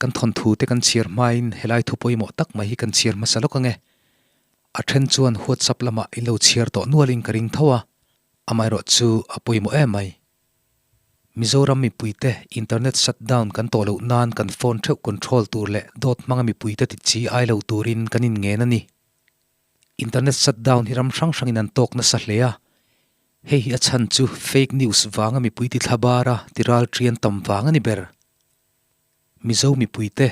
Kan thawnthu te kan chhiar hmain helai thu pawimawh tak mai hi kan chhiar hmasa lawk ange. A then chuan WhatsApp lamah in lo chhiar tawh nualin ka ring tho a, amaherawh chu a pawimawh em mai. Mizoram mipuite internet shutdown kan tawh loh nan kan phone theuh control tur leh dawt hmanga mipuite ti chi ai lo turin kan inngen a ni. Internet shutdown hi ram hrang hrangin an tawk nasa hle a, hei hi a chhan chu fake news vanga mipui ti thla bara ti ral ṭian tam vang a ni ber. Mizo mipuite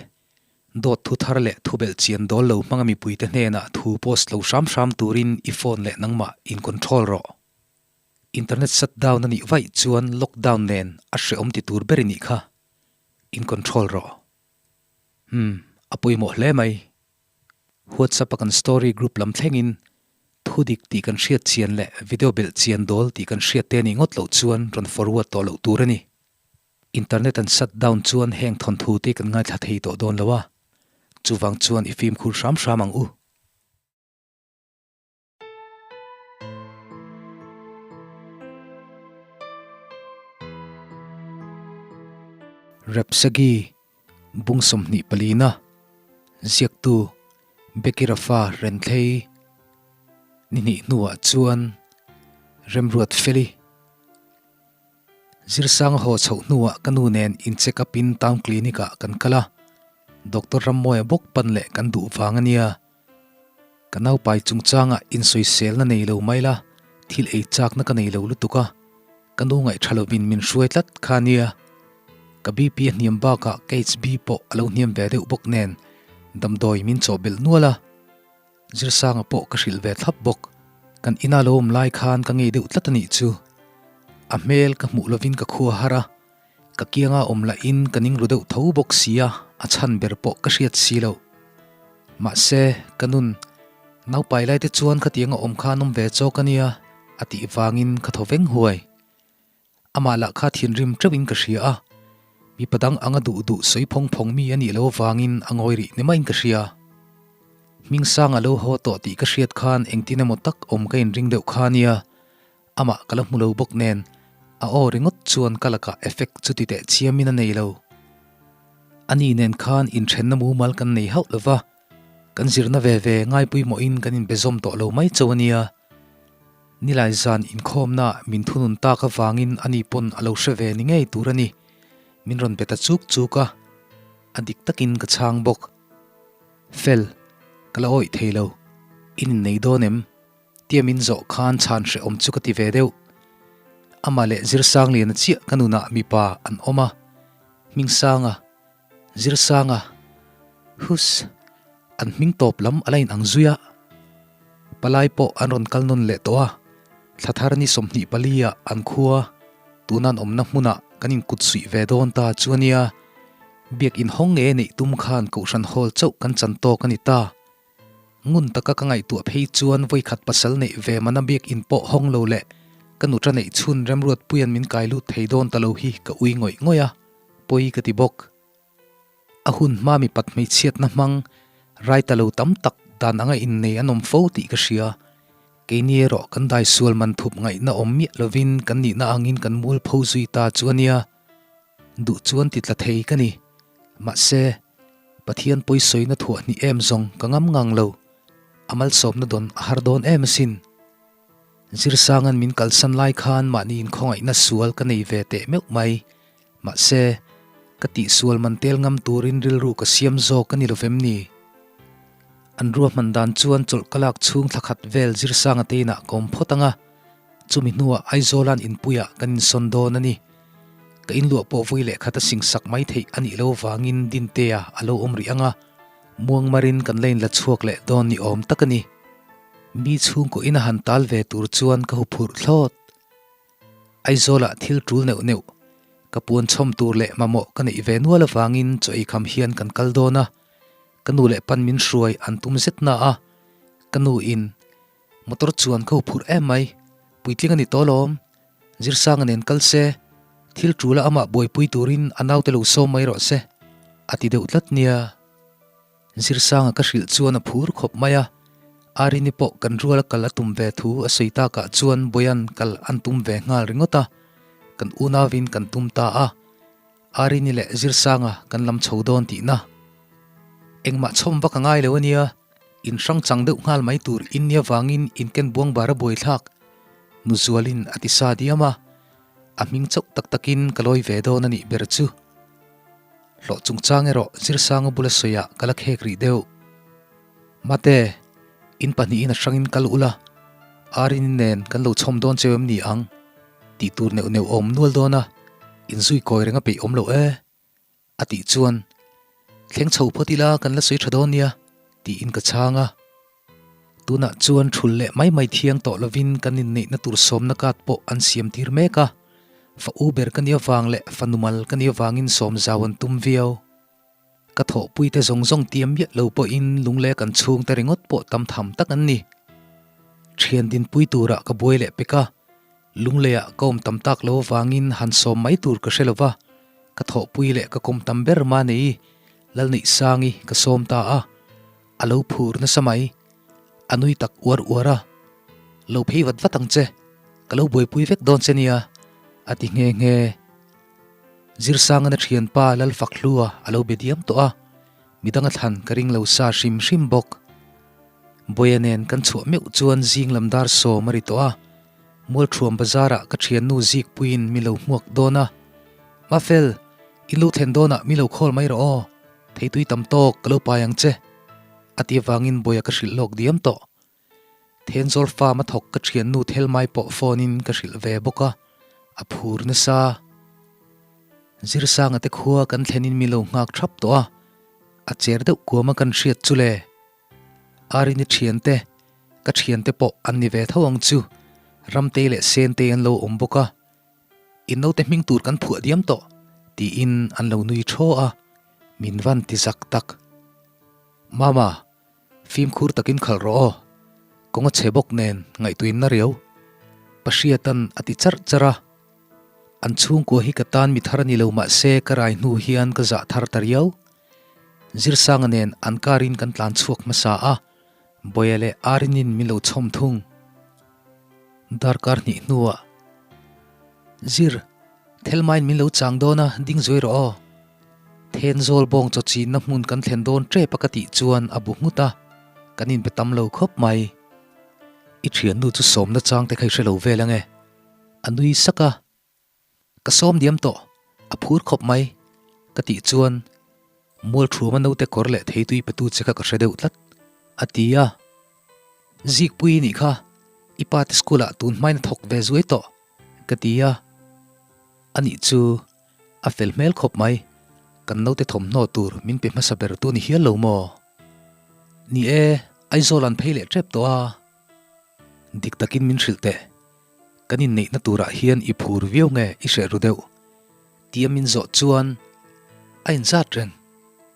dawt thu thar leh thu belh chian dawl lo hmanga mipuite hnenah thu post lo hram hram turin i phone leh nangmah in control rawh. Internet shutdown a nih vaih chuan lockdown nen a hrehawm ti tur ber i nih kha. In control rawh. Umm, a pawimawh hle mai. WhatsApp a kan story group lam thlengin thu dik tih kan hriat chian leh video belh chian dawl tih kan hriat te nih ngawt loh chuan rawn forward tawh loh tur a ni. Internet an shut down chuan heng thawnthu te kan ngaithla thei tawh dawn lo a, chuvang chuan i fimkhur hram hram ang u. Rapsagi bung 24 na ziaktu Becky Rafa Renthlei ni hnih hnuah chuan Remruat Feli Zirsanga haw chhoh hnuah ka nu nen in check up in town clinic ah kan kal a, Doctor Rammawia bawk pan leh kan duh vang a nia. Ka naupai chungchangah insawiselna nei lo mai la, thil ei chakna ka nei lo lutuk a, ka nu ngaihṭha lovin min hruai tlat kha nia. Ka BP a hniam bakah ka HB pawh a lo hniam ve deuh bawk nen damdawi min chawh belh nual a, Zirsanga pawh ka hrilh ve thlap bawk. Kan ina lo awm lai khan ka ngei deuh tlat a nih chu. A hmel ka hmuh lovin ka khua har a, ka kianga awm lahin ka ning ru deuh tho bawk sia, a chhan ber pawh ka hriat si loh. Mahse, ka nun, naupai lai te chuan khatiang a awm kha an awm ve chawk a nia, a tih vangin ka thaw veng huai. Amah lah kha thinrim teuhin ka hria a, mipa dang anga duh duh sawi phawng phawng mi a nih loh avangin a ngawi rih ni maiin ka hria. Hmingsanga lo haw tawh tih ka hriat khan engtin emaw tak awm ka inring deuh kha a nia, amah ka la hmu lo bawk nen, a aw ringawt chuan ka lakah effect chu ti teh chiamin a nei lo. Ani nen khan inthenna mumal kan nei hauh lo va, kan zirna ve ve ngaipawimawhin kan inbe zawm tawh lo mai chauh a nia. Nilai zan inkhawmna min thunun tak avangin ani pawn a lo hre ve ni ngei tur a ni. Min rawn be ta chuk chuk a, a dik takin ka chhang bawk. Fel, ka la awih thei lo. In innei dawn em? Tia min zawh khan chhan hrehawm chu ka ti ve deuh. Amah leh Zirsangliana chiah ka nunah mipa an awm a, Hmingsanga, Zirsanga, Hus, an hming tawp lam a la inang zui a. Palai pawh an rawn kal nawn leh tawh a, thla thar ni 24 ah an khua, tuna an awmna hmunah kan inkut suih ve dawn ta chu a nia. Biak inhawng nge neih tum khan Kohhran Hall chauh kan chan tawk a ni ta. Ngun taka ka ngaihtuah phei chuan vawikhat pasal neih ve mana biakinn pawh hawng lo leh ka nuṭa neih chhun Remruatpuia'n min kai lut thei dawn ta lo hi ka ui ngawih ngawih a, pawi ka ti bawk. A hun hma mipat hmeichhiatna hmang rai ta lo tam tak dan anga innei an awm fo tih ka hria. Keini erawh kan dai sual man thup ngaihna awm miah lovin kan nihna angin kan mual pho zui ta chu a nia. Duh chuan ti tla thei ka ni. Mahse. Pathian pawisawina thuah hnih em zawng ka ngam ngang lo, a malsawmna dawn a har dawn em asin. Zirsanga'n min kalsan lai khan mahni inkhawngaihna sual ka nei ve teh meuh mai. Mahse, ka tihsual man tel ngam turin rilru ka siam zawk a ni lovem ni? An ruahman dan chuan chawlh ka lak chhung thla khat vel Zirsanga te inah ka awm phawt ang a, chumi hnuah Aizawla'n inpuiah kan insawn dawn a ni. Ka inluah pawh vui leh khat a singsak mai theih a nih lo vangin Dintea a lo awm rih ang a, muangmarin kan la inla chhuak leh dawn ni awm tak a ni. Mi chhungkaw ina han tal ve tur chuan ka huphurh thlawt. Aizawlah thil tul neuh neuh, ka puan chhawm tur leh mamawh ka neih ve nual avangin chaw eikham hian kan kal dawn a, ka nu leh pan min hruai an tum zet na a, ka nu in motor chuan ka huphurh em mai, puitling a ni tawh alawm. Zirsanga nen kal se, thil ṭula amah buaipui turin a naute lo sawm mai rawh se, a ti deuh tlat nia. Zirsanga ka hrilh chuan a phur khawp mai a, Arini pawh kan ruala kal a tum ve thu a sawi takah chuan Boyan kal an tum ve nghal ringawt a, kan unauin kan tum ta a. Arini leh Zirsanga kan lam chho dawn tihna. Engmah chhawm vak a ngai lo ania, in hrang chang deuh nghal mai tur in nia vangin in ken buang bar a buaithlak. Nuzualin a ti sa diam a, a hming chauh tak takin ka lawi ve dawn a nih ber chu. Hlawh chungchang erawh Zirsanga bula sawiah ka la khek rih deuh. Mate, in pahnihin a hrangin kal ula, Arini nen kan lo chhawm dawn cheu em ni ang? Tih tur neuh neuh awm nual dawn a, inzui kawi reng a peih awm loh e, a tih chuan, Thleng chho phawt ila kan la sawi tha dawn nia, tiin ka chhang a. Tunah chuan thul leh mai mai thiang tawh lovin kan inneihna tur sawmna card pawh an siam tir mek a, fa u ber ka nih avang leh fa numal ka nih avangin sawm zau an tum viau. Ka thawhpuite zawng zawng tiam miah lo pawhin lungle kan chhungte ringawt pawh tam tham tak an ni. Thian dinpui turah ka buai leh pek a, lungleiah ka awm tam tak lo avangin han sawm mai tur ka hre lo va, ka thawhpui leh ka kawm tam ber mahni Lalneihsangi ka sawm ta a, a lo phur nasa mai. A nui tak uar uar a, Lo phei vat vat ang che, ka lo buaipui vek dawn che nia, a ti nghe nghe. Zirsangana thianpa Lalfakhlua a lo be diam tawh a, midang a thlan ka ring lo sa hrim hrim bawk. Bawia nen kan chhuah meuh chuan zing lam dar sawm a ri tawh a, Mualthuam bazarah ka thiannu Zikpuiin mi lo hmuak dawn a, Mafel, in lo thlen dawnah mi lo khawl mai rawh aw, theitui tam tawk ka lo pai ang che, a ti avangin Bawia ka hrilh lawk diam tawh. Thenzawl farm a thawk ka thiannu Thelmai pawh phone in ka hrilh ve bawk a, a phur nasa. Zirsanga te khua kan thlen in mi lo nghak thap tawh a, a cher deuh kuam a kan hriat chu le. Arini thiante, ka thiante pawh an ni ve tho ang chu, Ramtei leh Sentei an lo awm bawk a, in naute hming tur kan phuah diam tawh tiin an lo nui thaw a, min van ti zak tak. Mama. Fimkhur takin khalh rawh aw, kawng a chhe bawk nen ngaihtuin na riau. Pahriatan a ti charh charh a, an chhungkua hi ka tan mi thar a ni lo mahse ka rai hnu hian ka zah thar ta riau. Zirsanga nen an karin kan tlan chhuak hmasa a, Bawia leh Arinin min lo chhawm thung. Darkar hnih hnuah, Zir, Thelmain min lo chang dawn a, ding zuai rawh aw. Thenzawl bawng chaw chinna hmun kan thlen dawn tep a ka tih chuan a bu nghut a, kan inbe tam lo khawp mai. I thiannu chu sawmna chang te kha i hre lo vel ange. A nui sak a, Ka sawm diam tawh, a phur khawp mai, ka tih chuan Mualthuama naute kawr leh theitui petu che kha ka hre deuh tlat, a ti a. Zikpui nih kha, i pa te school ah tun hmain a thawk ve zuai tawh, ka ti a. Anih chu a fel hmel khawp mai, kan naute thawmhnaw tur min pe hmasa ber tu ni hial lo maw? Ni e, Aizawl an phei leh tep tawh a. Dik takin min hrilh teh, kan inneihna turah hian i phur viau nge i hreh ru deuh? Tia min zawh chuan a inzat reng,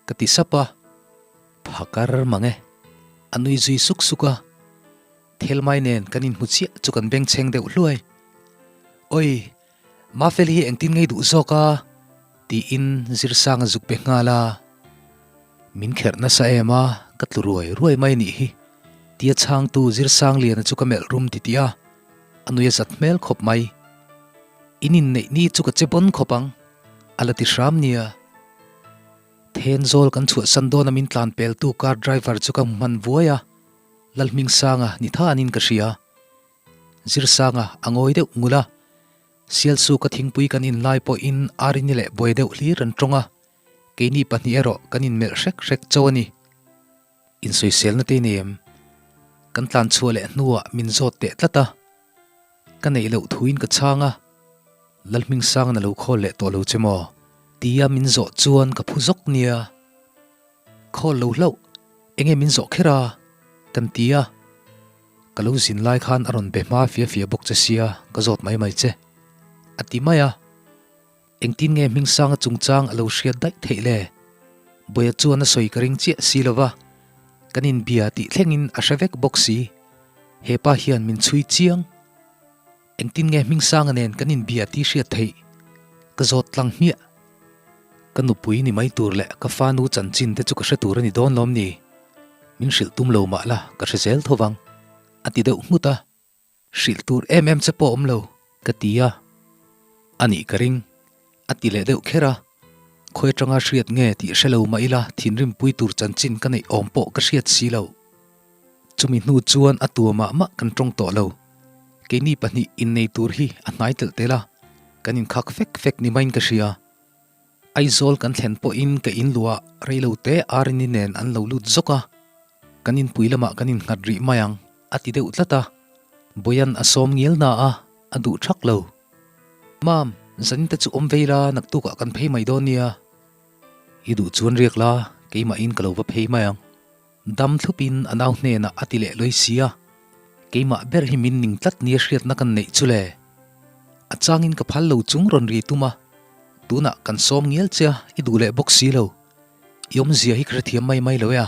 ka ti sap a. Phakar mang e, a nui zui suk suk a. Thelmai nen kan inhmu chiah chu kan bengchheng deuh hluai. Oi, Mafeli hi engtin ngei duh zawk a? tiin Zirsanga zuk be nghal a. Min kherh nasa em a, ka tlu ruai ruai mai nih hi. Tia chhangtu Zirsangliana chu ka melh rum titih a, a nui a zat hmel khawp mai. In inneih ni chu ka che pawn khawp ang, a la ti hram nia. Thenzawl kan chhuahsan dawn a min tlan peltu car driver chu ka hmu hman vuai a, Lalhmingsanga ni thanin ka hria. Zirsanga a ngawi deuh ngul a, Sialsu ka thingpui kan in lai pawhin Arini leh buai deuh hlir an tawng a, keini pahnih erawh kan inmelh hrek hrek chauh a ni. Insawiselna te nei em? Kan tlan chhuah leh hnuah min zawt teh tlat a, ka neih loh thuin ka chhang a, Lalhmingsangin a lo khawl leh tawh lo che maw? Tia min zawh chuan ka phu zawk nia. Khawl lo hlauh, enge min zawh kher a? Kan ti a. Ka lo zin lai khan a rawn be hma fia fia bawk che sia, ka zawt mai mai che. A ti mai a. Engtin nge Hmingsanga chungchang a lo hriat daih theih le? Bawia chuan a sawi ka ring chiah si lo va, kan inbia tih thlengin a hre vek bawk si. He pa hian min chhui chiang. Engtin nge Hmingsanga nen kan inbia tih hriat theih? Ka zawt tlang hmiah. Ka nupui ni mai tur leh ka fanu chanchin te chu ka hre tur a ni dawn lawm ni? Min hrilh tum lo mah la ka hre zel tho vang, a ti deuh nghut a. Hrilh tur em em che pawh awm lo, ka ti a. A nih ka ring, a ti leh deuh kher a. Khawi atanga hriat nge tih hre lo mah ila thinrim pui tur chanchin ka neih awm pawh ka hriat si lo. Chumi hnu chuan a tua mah mah kan tawng tawh lo. Keini pahnih innei tur hi a hnai telh telh a, kan inkhak fek fek ni maiin ka hria. Aizawl kan thlen pawhin ka in luah reilo te Arini nen an lo lut zawk a, kan inpui lamah kan innghat rih mai ang a ti deuh tlat a, Bawian a sawm ngial na a, a duh thak lo. Mam, zanin te chu awm vei la, naktukah kan phei mai dawn nia. I duh chuan riak la, keimahin ka lo va phei mai ang. Dam thlupin a nau hnenah a ti leh lawi si a, keimah ber hi min ning tlat nia hriatna kan neih chu le. A changin ka phal lo chung rawn ri tum a, tunah kan sawm ngial che a, i duh leh bawk si lo. I awmzia hi ka hrethiam mai mai lo e a,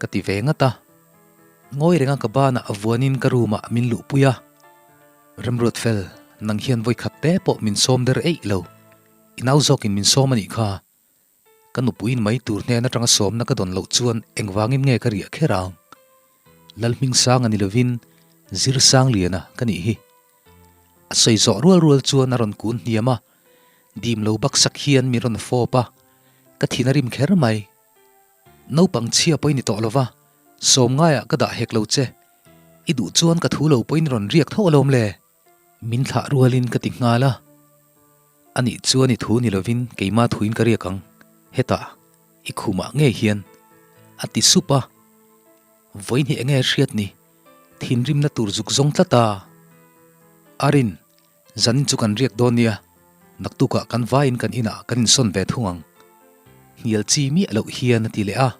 ka ti ve ngat a. Ngawi renga ka banah a vuanin ka room ah min luhpui a, Remruat fel, nang hian vawikhat te pawh min sawm der eih lo. I nau zawkin min sawm a nih kha. Ka nupuiin mai tur hnen atanga sawmna ka dawn loh chuan engvangin nge ka riah kher ang? Lalhmingsanga ni lovin Zirsangliana ka nih hi. A sawi zawh rual rual chuan a rawn kun hniam a, dim lo baksak hian min rawn fawp a, ka thin a rim kher mai. Naupang chhia pawhin ni tawh lova, sawm ngaiah ka dah hek lo che. I duh chuan ka thu lo pawhin rawn riak tho alawm le. Min thlah rualin ka ti nghal a, anih chuan i thu ni lovin keimah thuin ka riak ang, hetah i khumah ngei hian a ti sup a, vawiin hi enge hriat ni, thinrimna tur zuk zawng tlat a, Arin, zanin chu kan riak dawn nia, naktukah kan vaiin kan inah kan insawn ve thung ang, hnial chi miah loh hian a ti leh a.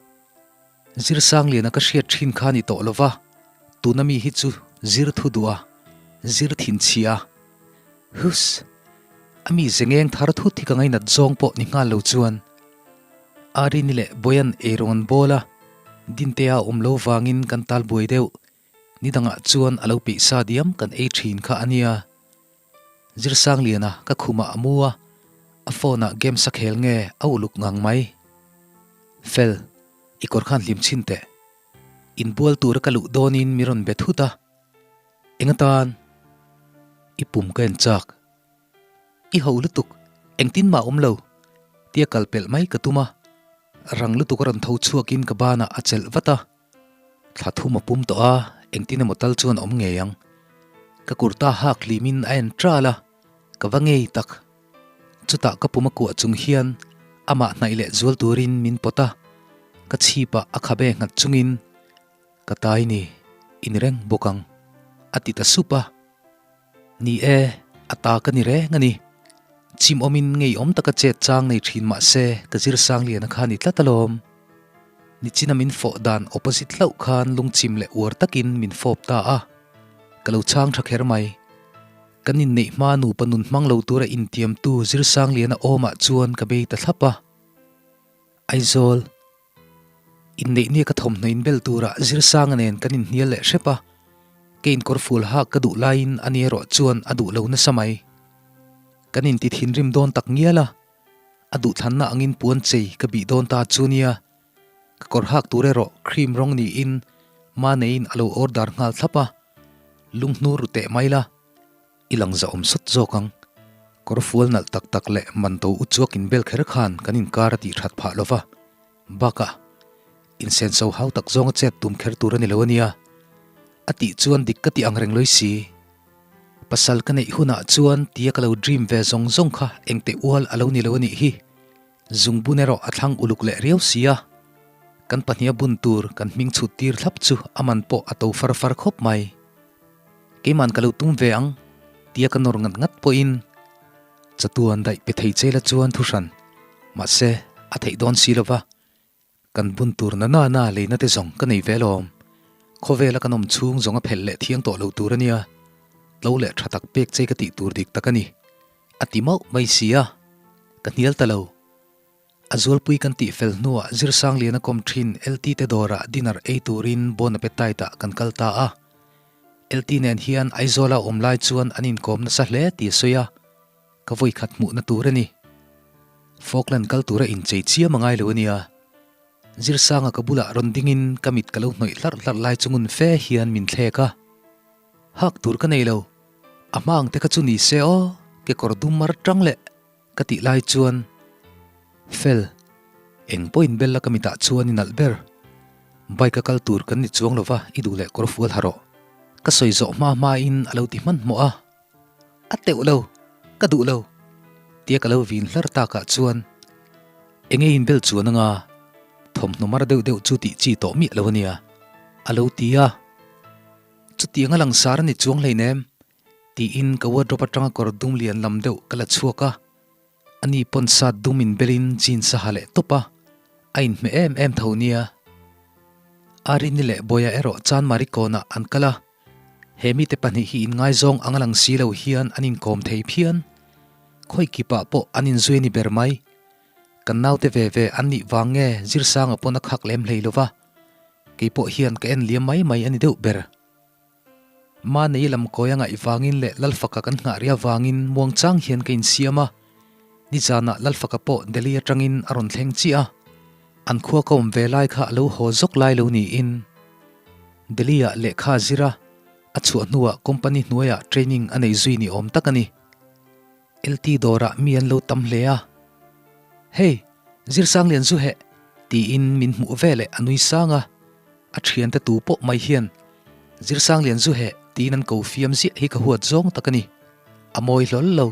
Zirsangliana ka hriat thin kha ni tawh lova, tuna mi hi chu zir thu duh a, zir thin chhia a. Huss! A mi zengeng thar thut hi ka ngainat zawng pawh ni nghal lo chuan. Arini leh Boyan eirawng an bawl a, Dintea awm lo vangin kan tal buai deuh. Nidangah chuan a lo peih sa diam kan ei thin kha a nia. Zirsangliana ka khumah a mu a, a phone ah games a khel nge a uluk ngang mai. Fel, i kawr khan hlim chhin teh. Inbual tura ka luh dawnin mi rawn be thut a. Eng atan? I pum ka en chak. I ho lutuk, engtin mah awm lo, tia kal pelh mai ka tum a. Rang lutuk a rawn tho chhuakin ka banah a chelh vat a. Thla thum a pum tawh a, engtin emaw tal chuan a awm ngei ang. Ka kurta hak hlimin a en ṭal a, ka va ngei tak. Chutah ka pum a kuah chung hian amah hnaih leh zual turin min pawt a, ka chhipah a khabe nghat chungin, Ka tai ni, i ni reng bawk ang, a ti ta sup a. Ni e, a ta ka ni reng a ni. Chim awmin ngeiawm taka chet chang nei thin mah se ka zir sang lian a kha ni tlat alawm. Nichina min fawh dan opposite hlauh khan lungchim leh uar takin min fawp ta a, ka lo chhang tha kher mai. Kan inneih hma nupa nun hmang lo tura intiamtu Zirsangliana awmah chuan ka bei ta thlap a. Aizawl. Inneih nia ka thawmhnaw inbel turah Zirsanga nen kan inhnial leh hrep a, ka inkawr ful hak ka duh laiin ani erawh chuan a duh lo nasa mai. Kan inti thinrim dawn tak ngial a, a duhthlanna angin puan chei ka bih dawn ta chu nia, ka kawr hak tur erawh cream rawng niin Maneiin a lo order nghal thlap a, lunghnur ru teh mai la. I lang zahawm sawt zawk ang. Kawr fual nalh tak tak leh man to u chuak inbel kher khan kan inkar a tih that phah lo va. Bakah, insenso hau tak zawnga chet tum kher tur a ni lo a nia. A tih chuan dik ka ti ang reng lawi si. Pasal ka neih hunah chuan tia ka lo dream ve zawng zawng kha engteh ual a lo ni lo a nih hi. Zungbun erawh a thlang uluk leh riau si a. Kan pahniha bun tur kan hming chhut tir thlap chu a man pawh a to far far khawp mai. Keiman ka lo tum ve ang, tia ka nawr ngat ngat pawhin chatuan daih pe thei che la chuan thu hran. Mahse, a theih dawn si lova, kan bun tur na na na leina te zawng ka nei ve alawm. Khawvela kan awm chhung zawng a phelh leh thiang tawh lo tur a nia. Tlo leh tha tak pek che ka tih tur dik tak a ni. A ti mauh mai si a, ka hnial ta lo. A zualpui kan tih fel hnuah Zirsangliana kawm thin LT te dawrah dinner ei turin Bon Appetite-ah kan kal ta a. LT nen hian Aizawla awm lai chuan an inkawm nasa hle tih a sawi a, ka vawikhat hmuhna tur a ni. Falkland kal tura inchei chiam a ngai lo a nia. Zirsanga ka bulah rawn dingin ka mit ka lo hnawih hlarh hlarh lai chungun fe hian min thlek a. Hak tur ka nei lo, a hma ang te kha chu ni se aw, kekawr dum mar tang leh. Ka tih lai chuan. Fel, eng pawh inbel la ka mitah chuan i nalh ber. Bike a kal tur kan ni chuang lova i duh leh kawr fual ha rawh. Ka sawi zawh hma hmain a lo ti hmanhmawh a. A teuh lo, ka duh lo, tia ka lo vin hlar takah chuan enge inbel chuan anga thawmhnaw mar deuh deuh chu tih chi tawh miah lo ania, a lo ti a. Chutiang a langsar a ni chuang hleinem, tiin ka wardrobe atanga kawr dum lian lam deuh ka la chhuak a. Ani pawn sat dum inbelin jeans a ha leh tawp a, a inhmeh em em tho nia. Arini leh Bawia erawh Chanmari kawnah an kal a. He mite pahnih hi inngaizawng ang a lang si lo hian an inkawm thei phian. Khawi kipah pawh an inzui a ni ber mai. Kan naute ve ve an nih vang nge Zirsanga pawn a khak lem hlei lo va, kei pawh hian ka en liam mai mai a ni deuh ber. Mahni lam kawi a ngaih vangin leh Lalfaka kan nghah ria vangin muangchang hian ka insiam a. Nizanah Lalfaka pawh Delhi atangin a rawn thleng chiah a. An khua ka awm ve lai kha a lo haw zawk lai lo niin Delhi-ah lehkha a zir a, a chhuah hnuah company hnuaiah training a nei zui ni awm tak a ni. LT dawrah mi an lo tam hle a, Hey, Zirsanglian zu heh! tiin min hmuh veleh a nui sang a, a thiante tu pawh mai hian Zirsanglian zu heh tiin an ko fiam ziah hi ka huat zawng tak a ni. A mawi hlawl lo.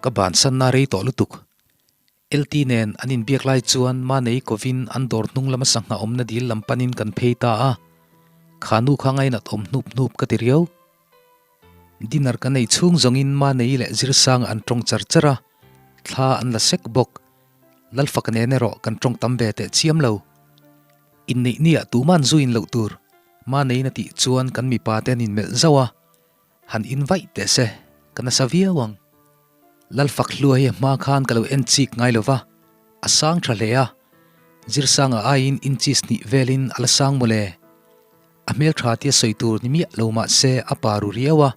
Ka bansanna rei tawh lutuk. LT nen an inbiak lai chuan Manei kovin an dawr hnung lama sangha awmna dil lam panin kan phei ta a, kha nu kha ngainat awm hnup hnup ka ti riau. Dinner kan ei chhung zawngin Manei leh Zirsanga an tawng char char a, thla an la sek bawk. Lalfaka nen erawh kan tawng tam ve teh chiam lo. Inneih niah tuman zu in loh tur Maneiin a tih chuan kan mipa te an inmelh zauh a, Han in vaih teh se, ka nasa viau ang. Lalfak hlua hi a hma khan ka lo en chik ngai lo va, a sang tha hle a, Zirsanga aiin inches hnih velin a la sang mawle. A hmeltha tia sawi tur ni miah lo mah se a pa ru riau a,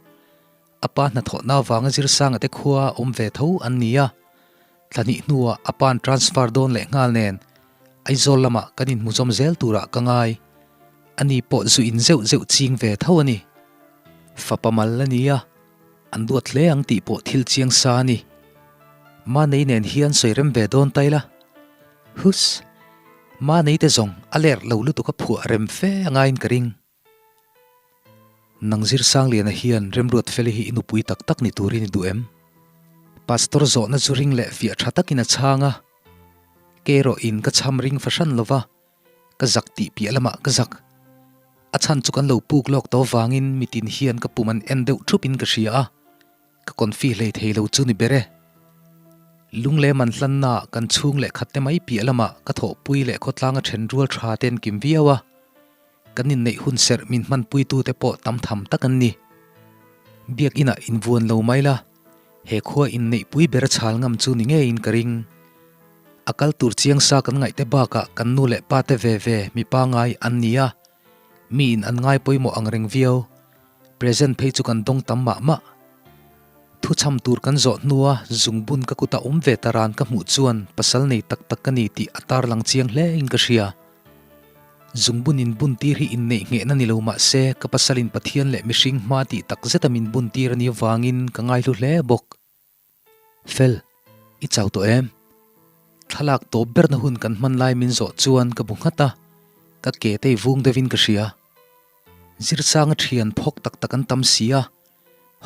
a pa hnathawhna avanga Zirsanga te khua awm ve tho an ni a, thla hnih hnuah a pa'n transfer dawn leh nghal nen Aizawl lamah kan inhmu zawm zel turah ka ngai. Ani pawh zu in zeuh zeuh ching ve tho a ni. Fapa mal a ni a, an duat hle ang tih pawh thil chiang sa a ni. Manei nen hian sawi rem ve dawn ta ila. Huss! Manei te zawng a lerh lo lutuk a phuah rem fe a ngaiin ka ring. Nang Zirsangliana hian Remruat Feli hi i nupui tak tak ni turin i duh em? Pastor zawhna chu ring leh fiah tha takin a chhang a. Kei erawh in ka chham ring fahran lo va, ka zak tih piah lamah ka zak. A chhan chu kan lo puk lawk tawh vangin mitin hian ka pum an en deuh thup in ka hria a, ka confi hlei thei lo chu ni ber e. Lung leh man hlanna kan chhung leh khat te mai piah lamah ka thawhpui leh khawtlanga then rual tha te an kim viau a. Kan inneih hun serh min hmanpuitute pawh tam tham tak an ni. Biakinah invuan lo mai la, he khua inneihpui ber a chhal ngam chu ni ngeiin ka ring. A kal tur chiang sa kan ngaihte bakah kan nu leh pa te ve ve mi pangai an ni a, miin an ngai pawimawh ang reng viau. Present phei chu kan dawng tam mah mah. Thuchham tur kan zawh hnua zungbun ka kuta awm ve ta ran ka hmuh chuan pasal nei tak tak ka ni tih a tarlang chiang hlein ka hria. Zungbun in bun tir hi inneih nghehna ni lo mah se ka pasalin Pathian leh mihring hma tih tak zeta min bun tir a nih avangin ka ngaihlu hle bawk. Fel, i chau tawh em? Thlalak tawp berna hun kan hman lai min zawh chuan ka bu nghat a, ka ke te i vung deuhin ka hria. Zirsanga thian phawk tak tak an tam si a,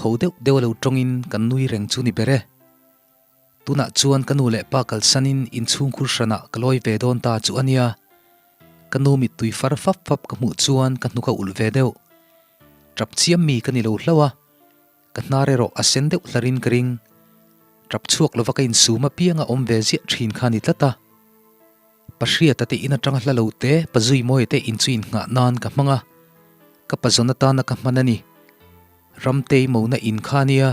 ho deuh deuh a lo tawngin kan nui reng chu ni ber e. Tunah chuan ka nu leh pa kalsanin inchhungkhur hranah ka lawi ve dawn ta chu a nia. Ka nu mittui far fap fap ka hmuh chuan ka hnuk a ulh ve deuh. Tap chiam mi ka ni lo hlauh a, ka hnar erawh a sen deuh hlarin ka ring. Tap chhuak lova ka insum apiang a awm ve ziah thin kha a ni tlat a. Pahriata te in atanga hla lo te, pazui mawi te in chu innghah nan ka hmang a, ka pazawn atana ka hman a ni. Ramtei mona in kha a nia.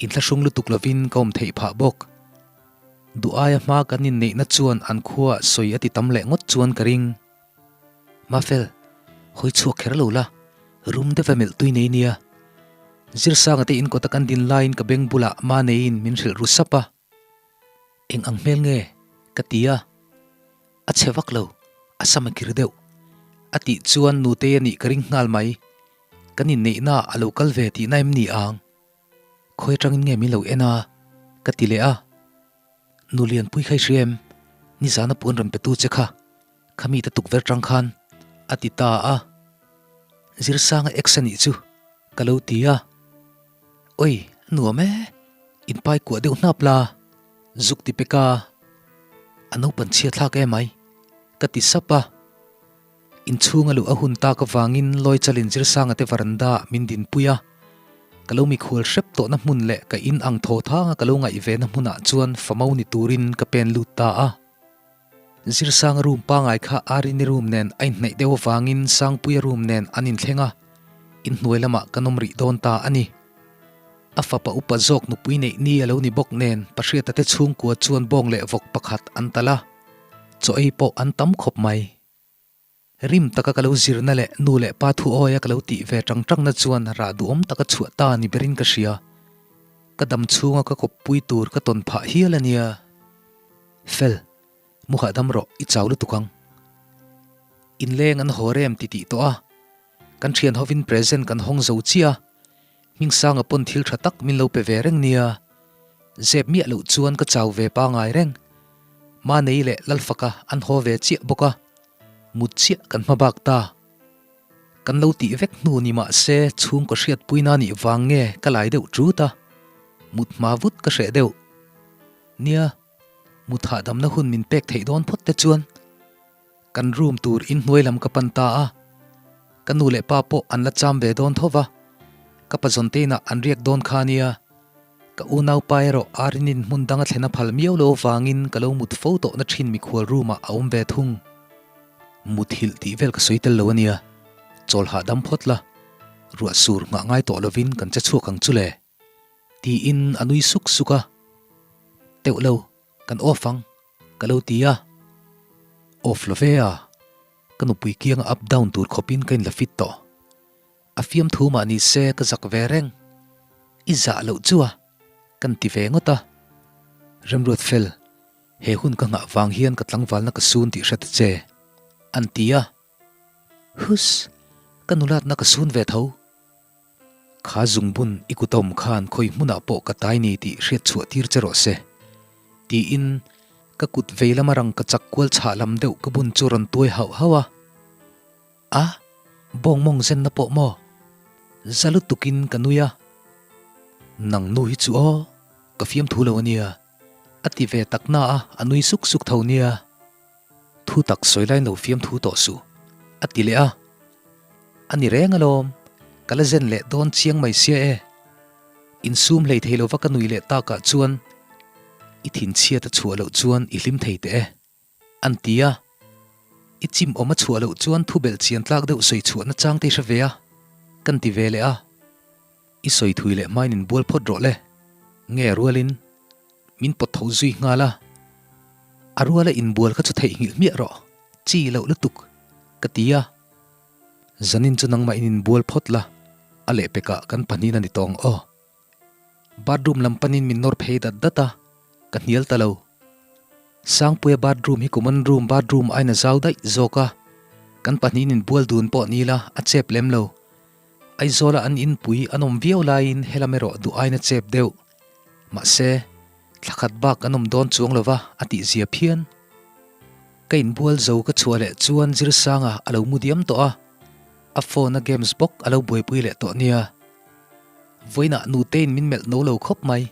Inthlahrung lutuk lovin ka awm theih phah bawk. Duh aia hma kan inneihna chuan an khuaah sawi a ti tam leh ngawt chuan ka ring. Mafel, hawi chhuak kher lo la, rum deuh a melh tui nei nia. Zirsanga te inkawta kan din laiin ka beng bulah Maneiin min hrilh ru sap a. Eng ang hmel nge? ka ti a. A chhe vak lo, a sam a kir deuh. A tih chuan Nutei a nih ka ring nghal mai. Kan inneihnaah a lo kal ve tihna em ni ang? Khawi atangin nge min lo en a? Ka ti leh a. Nu Lianpui kha i hria em? Nizana puan rawn petu che kha, kha mite tukverh tang khan a ti ta a. Zirsanga ex a nih chu ka lo ti a. Oi, nuam e, inpai kuah deuh hnap la, zuk ti pek a, a naupan chhia thlak emai, ka ti sap a. Inchhunga luh a hun tak avangin Lawichalin Zirsanga te varanda ah min dinpui a, ka lo mikhual hrep tawhna hmun leh ka in ang thaw thanga ka lo ngaih ve na hmunah chuan famo ni turin ka pen lut ta a. Zirsanga room pangai kha Arini room nen a inhnaih deuh avangin Sangpuia room nen an inthleng a, inhnuai lamah kan awm rih dawn ta a ni. A fapa upa zawk nupui neih ni a lo ni bawk nen Pahriata te chhungkua chuan bawng leh vawk pakhat an talh a, chaw ei pawh an tam khawp mai. Rim taka ka lo zirna leh nu leh pa thu awia ka lo tih ve tang tangna chuan rah duhawm taka chhuah ta ni berin ka hria. Ka dam chhunga ka kawppui tur ka tawn phah hial a nia. Fel, mu hahdam rawh, i chau lutuk ang. Inleng an haw rem ti tih tawh a, kan thian hovin present kan hawng zo chiah a, Hmingsanga pawn thil tha tak min lo pe ve reng nia. Zep miah loh chuan ka chau ve pangai reng. Manei leh Lalfaka an haw ve chiah bawk a, mut chiah kan hma bak ta. Kan lo tih vek hnu ni mah se chhungkaw hriatpuina nih vang nge ka lai deuh ṭut a, mut hma vut ka hreh deuh. Nia, mut hahdamna hun min pek theih dawn phawt te chuan. Kan room tur inhnuai lam ka pan ta a, ka nu leh pa pawh an la cham ve dawn tho va, ka pazawn te inah an riak dawn kha nia. Ka unaupa erawh Arinin hmun dang a thlen a phal miau lo avangin ka lo mut fo tawhna thin mikhual room ah a awm ve thung. Muthilh tih vel ka sawi tel lo ania, chawl hahdam phawt la, ruah sur nghah ngai tawh lovin kan che chhuak ang chu le. Tiin a nui suk suk a, Teuh lo, kan off ang. Ka lo ti a, Off lo ve a, ka nupui kianga up down tur khawpin ka inla fit tawh. A fiamthu mah ni se ka zak ve reng. I zah loh chu a, kan ti ve ngawt a. Remruat fel, he hun ka nghah vang hian ka tlangvalna ka sun tih hre ta che, an ti a. Huss! Ka nulatna ka sun ve tho. Kha zungbun i kutawm khan khawi hmunah pawh ka tai ni tih hriat chhuah tir che rawh se. Tiin ka kut vei lama rang ka chak kual chhah lam deuh ka bun chu rawn tuai hauh hauh a. A, bawng mawng zenna pawh maw? Za lutukin ka nui a. Nang nu hi chu aw, ka fiamthu lo ania. A ti ve tak na a, a nui suk suk tho nia. Thu tak sawi lain lo fiamthu tawh suh, a ti leh a. A ni reng alawm, ka la zen leh dawn chiang mai sia e. Insum hlei thei lova ka nui leh takah chuan i thinchhiat a chhuah loh chuan i hlim thei teh e, an ti a. I chim awm a chhuah loh chuan thu belh chian tlak deuh sawi chhuah nachang te i hre ve a, kan ti ve leh a. I sawi thui leh hmain inbual phawt rawh le, nge rualin min pawt tho zui nghal a. A ruala inbual kha chu theihnghilh hmiah rawh, chi loh lutuk, ka ti a. Zanin chu nangmah in inbual phawt la, a lehpekah kan pahnin a ni tawng aw. Bathroom lam panin min nawr phei dat dat a, ka hnial ta lo. Sangpuia bathroom hi common room bathroom aiin a zau daih zawk a, kan pahnin inbual dun pawh ni la a chep lem lo. Aizawla an inpui an awm viau laiin helam erawh duh aiin a chep deuh. Mahse, thla khat bak an awm dawn chuang lova a tihzia phian. Ka inbual zo ka chhuah leh chuan Zirsanga a lo mu diam tawh a, a phone a games bawk a lo buaipui leh tawh nia. Vawiinah nutein min melh no lo khawp mai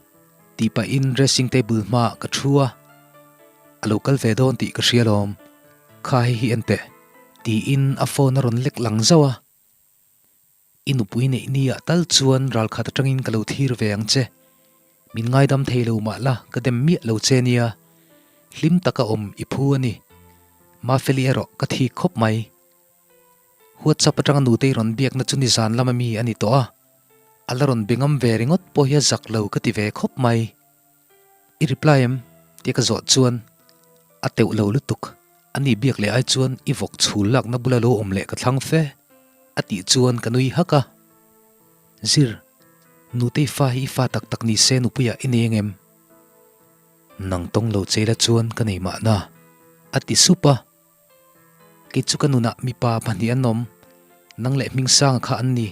tih pahin dressing table hmaah ka thu a, a lo kal ve dawn tih ka hria lawm, kha hei hi en teh tiin a phone a rawn lek lang zauh a. I nupui neih ni ah tal chuan ralkhat atangin ka lo thlir ve ang che. Min ngaidam thei lo mah la ka dem miah lo che nia. Hlim taka awm i phu a ni. Mafeli erawh ka thik khawp mai. WhatsApp atanga nutei rawn biakna chu nizan lama mi a ni tawh a. A la rawn be ngam ve ringawt pawh hi a zak lo ka ti ve khawp mai. I reply em? Tia ka zawh chuan a teuh lo lutuk. A ni biak leh ai chuan i vawk chhul lakna bula lo awm leh ka thlang fe a tih chuan ka nui hak a. Zir, nutei fa hi i fa tak tak ni se nupuiah i nei angem? Nang tawng lo cheila chuan ka nei mahna a ti sup a. Kei chu ka nunah mipa pahnih an awm, nang leh Hmingsanga kha an ni.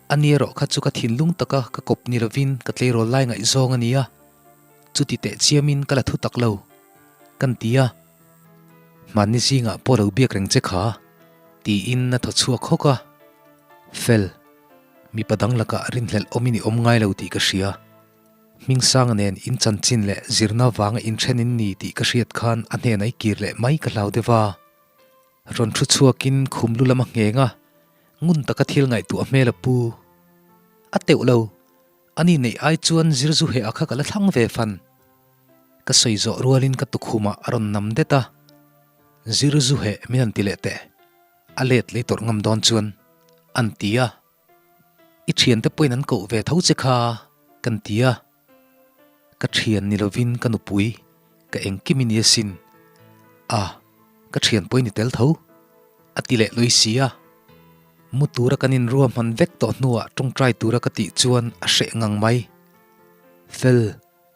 A ni erawh kha chu ka thinlung taka ka kawp ni lovin ka tleirawl lai ngaihzawng a ni a. Chuti teh chiamin ka la thu tak lo, kan ti a. Hmanni zingah pawh lo biak reng che kha, tiin a thaw chhuak hawk a. Fel, mipa dang lakah rinhlelh awmin i awm ngai lo tih ka hria. Hmingsanga nen in chanchin leh zirna vanga inthen in ni tih ka hriat khan a hnenah i kir leh mai ka hlau deuh a. Rawn thu chhuakin khum lu lam a ngheng a, ngun taka thil ngaihtuah hmel a pu. A teuh lo, ani neih ai chuan zir zu heh a kha ka la thlang ve fan. Ka sawi zawh rualin ka tukhumah a rawn nam det a, Zir zu heh min han ti leh teh, a let lei tawrh ngam dawn chuan an ti a. I thiante pawhin an koh ve tho che kha kan ti a, ka thian ni lovin ka nupui ka engkim i ni asin, a ka thian pawhin i tel tho a ti leh lui si a. Mu tura kan inruahman vek tawh hnuah tawngtai tura ka tih chuan a hreh ngang mai. Fel,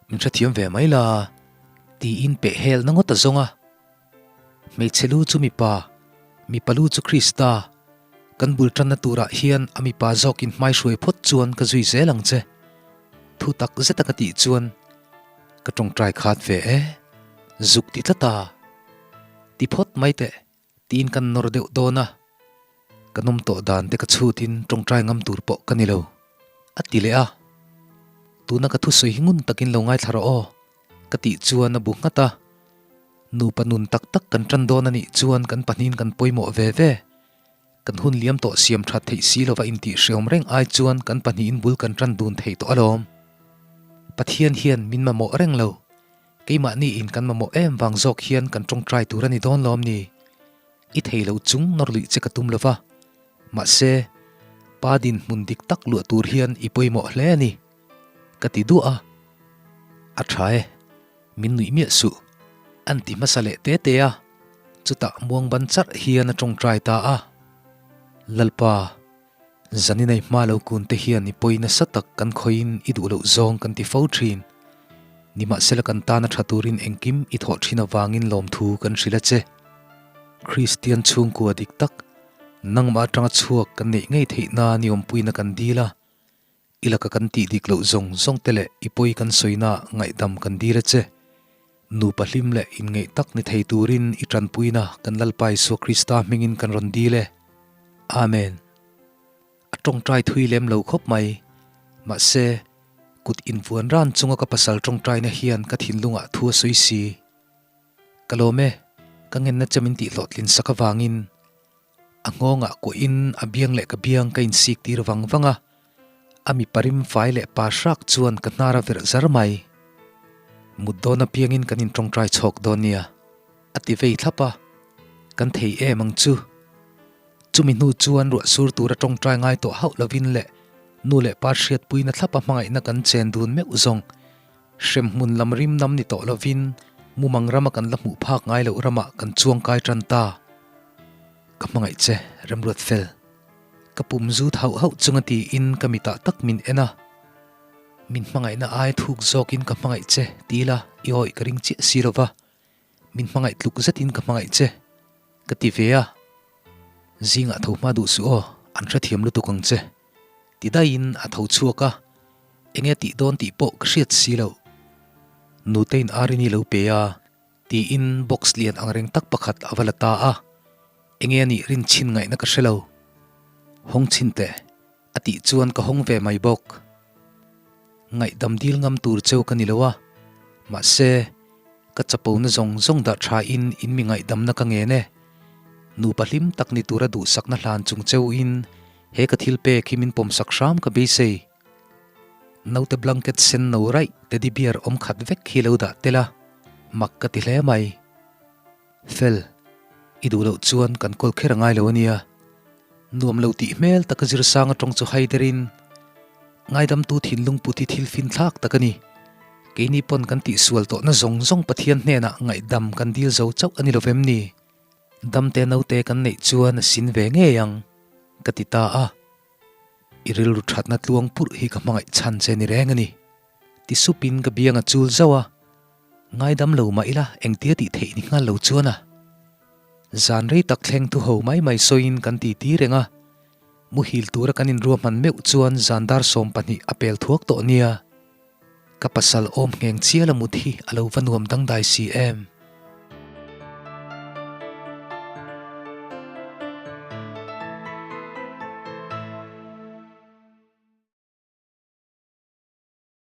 min hrethiam ve mai la tiin peh hel na ngawt a zawng a. Hmeichhe lu chu mipa, mipa lu chu Krista. Kan bul tanna turah hian a mipa zawkin hmai hruai phawt chuan ka zui zel ang che. Thu tak zeta ka tih chuan ka tawngtai khat ve e, zuk ti tlat a. Ti phawt mai teh tiin kan nawr deuh dawn a, ka nawm tawh dan te ka chhutin tawngtai ngam tur pawh ka ni lo, a ti leh a. Tuna ka thusawi hi ngun takin lo ngaithla rawh aw, ka tih chuan a bu nghat a. Nupa nun tak tak kan tan dawn a nih chuan kan pahnihin kan pawimawh ve ve. Kan hun liam tawh siam that theih si lova intih hreawm reng ai chuan kan pahnihin bul kan tan dun thei tawh alawm. Pathian hian min mamawh reng lo. Keimahni in kan mamawh em vang zawk hian kan tawngtai tur a ni dawn lawm ni? I thei lo chung nawr luih che ka tum lova. Mahse, pa dinhmun dik tak luah tur hian i pawimawh hle a ni. Ka ti duah a. A tha e. Min nuih miah suh. An ti hmasa leh te te a. Chutah muang ban charh hian a tawngtai ta a. Lalpa, zaninai hma lo kun te hian i pawi nasa tak kan khawiin i duh loh zawng kan ti fo thin. Nimahsela kan tana tha turin engkim i thawh thin avangin lawmthu kan hrilh a che. Kristian chhungkua dik tak, nangmah atanga chhuak kan neih ngei theih nan i awmpuina kan dil a. I laka kan tih dik loh zawng zawng te leh i pawi kan sawina ngaihdam kan dil a che. Nupa hlim leh inngeih tak ni thei turin i tanpuina kan Lalpa Isua Krista hmingin kan rawn dil e. Amen. A tawngtai thui lem lo khawp mai. Mahse, kut invuan ran chunga ka pasal tawngtaina hian ka thinlungah thu a sawi si. Ka lawm e, ka ngenna che min tihhlawhtlin sak avangin. A nghawngah kuahin a biang leh ka biang ka insik tir vang vang a, a mipa rim fai leh pa hrak chuan ka hnar a verh zar mai. Mut dawn apiangin kan intawngtai chhawk dawn nia, a ti vei thlap a, kan thei em ang chu. Chumi hnu chuan ruah sur tura tawngtai ngai tawh hauh lovin leh nu leh pa hriatpuina thlapa hmangaihna kan chen dun meuh zawng. Hremhmun lam rim nam ni tawh lovin mumang rama kan la hmuh phak ngai loh ramah kan chuang kai tan ta. Ka hmangaih che, Remruat fel. Ka pum zut hauh hauh chunga tiin ka mitah tak min en a. Min hmangaihna ai thuk zawkin ka hmangaih che ti ila i awih ka ring chiah si lova. Min hmangaih tluk zetin ka hmangaih che, ka ti ve a. Zingah tho hma duh suh aw, an hrethiam lutuk ang che. Ti daihin a tho chhuak a, enge tih dawn tih pawh ka hriat si loh. Nutein Arini lo pe a, tiin box lian ang reng tak pakhat a va la ta a, enge a nih rin chhin ngaihna ka hre lo. Hawng chhin teh, a tih chuan ka hawng ve mai bawk. Ngaihdam dil ngam tur cheu ka ni lo a, mahse, ka chapona zawng zawng dah tha in in mi ngaihdamna ka ngen e. Nupa hlim tak ni tura duhsakna hlan chung cheu in he ka thil pek hi min pawmsak hram ka beisei. Naute blanket sen no raih teddy bear awm khat vek hi lo dah tel a, mak ka ti hle mai. Fel, i duh loh chuan kan kawl kher a ngai lo a nia. Nuam lo tih hmel taka zirsang atawng chu hai derin ngaidamtu thinlung put hi thil fin thlak tak a ni. Keini pawn kan tihsual tawhna zawng zawng Pathian hnenah ngaihdam kan dil zo chauh a ni lo vem ni? Damte naute kan neih chuan a sin ve ngei ang, ka ti ta a. I rilru thatna tluang purh hi ka hmangaih chhan che ni reng a ni. Ti supin ka biang a chul zauh a. Ngaidam lo mah ila engtia tih theih ni nghal lo chuan a. Zan rei tak thleng thu ho mai mai sawiin kan ti ti reng a. Muhil tura kan inruahman meuh chuan zan dar 12 a pel thuak tawh nia. Ka pasal awm ngheng chial a mut hi a lo va nuam dangdai si em?